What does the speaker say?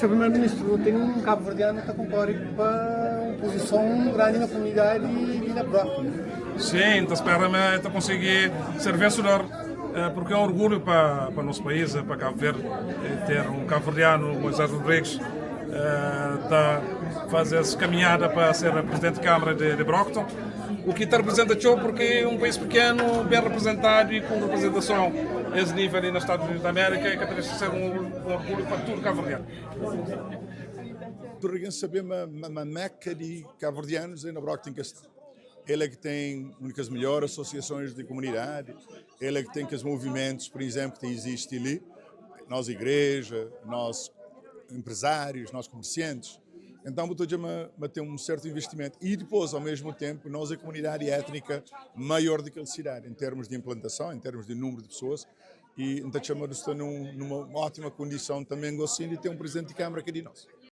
Sr. Primeiro-Ministro, ten un kabu-verdianu ta konkore pa un puzison grandi na komunidadi li na Brockton. Sim, N ta spera ma el ta konsigi ser vensedor, porque é un orgulho pa pa nos país, pa Cabo Verde, ter un kabu-verdianu, Moisés Rodrigues, ta faze es kaminhada pa ser Presidente di Câmara de Brockton, o ki ta representa txeu porque é un país pequeno, ben representado e ku representason es nível li na Estados Unidos da América, e ka ta dexa ser un orgulho pa tudo kabu-verdianu. Tudu algen sabe ma ma meca di kabu-verdianus é na Brockton ki es sta. El é ki ten un di kes melhor asosiasons di komunidadi, el é ki ten kes movimentus, pur izénplu, ki ta izisti li, nos igreja, nos enprezárius, nos komersiantis. Então bu ta odja ma, ma ten un sertu investimentu. I dipôs, ao mesmu ténpu, nos é komunidadi étnika maior di kel sidadi, en termus di inplantason, en termus di númeru di pesoas, i N ta txoma nu sta numa ótima kondison tanbê gosin di ten un prizidenti di Kámara ki é di nos.